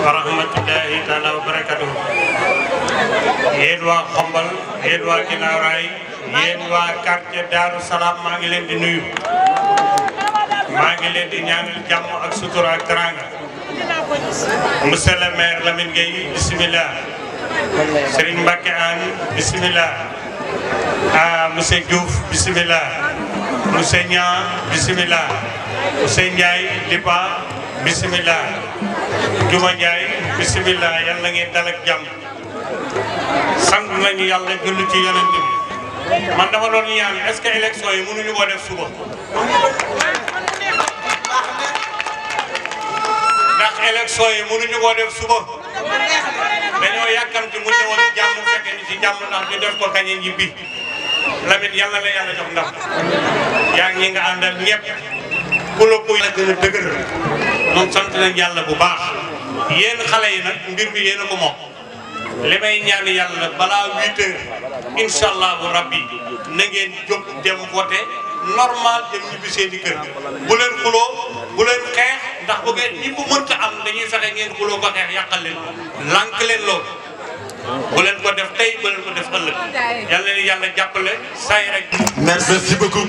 wa rahmatullahi taala wa barakatuh. Yéen waa Xombal, yéen waa Guinaw Rail, yéen waa quartier Darou Salam maa ngi leen di nuyu. maa ngi leen di ñaanal jàmm ak sutura ak teranga. Monsieur le maire Lamine Gueye bismillah. Serigne Mbacké Anne bismillah. Monsieur Diouf bismillah. Monsieur Niang bismillah. Monsieur Ndiaye Lipa bismillah. Juma Ndiaye bismillah. Yàlla ngeen dal ak jàmm. sant nañu yàlla julli ci yonent bi. man dama doon ñaan est-ce que élection yi mënuñu ko def suba. ndax élection yi mënuñu ko def suba. dañoo yàkkamti mu ñëwoon jàmm fekk ni ci jàmm ndax ñu def ko kañe ñibbi. Lamine yàlla la yàlla jox ndam. yaa ngi ñi nga àndal ñëpp. ku la ko gën a dëgër. moom sant nañ yàlla bu baax. yéen xale yi nag mbir bi yéen a ko moom. li may ñaan yàlla balaa 8 heures incha allahu rabbi na ngeen jóg dem voté normal dem ñibbi seeni kër bu leen xuloo bu leen xeex ndax bu ngeen ñi bu mënta am dañuy fexe ngeen xuloo ko xeex yàqal leen lànk leen loolu bu leen ko def tey bu leen ko def ëllëg yàlla leen yàlla jàppale say rek. merci beaucoup.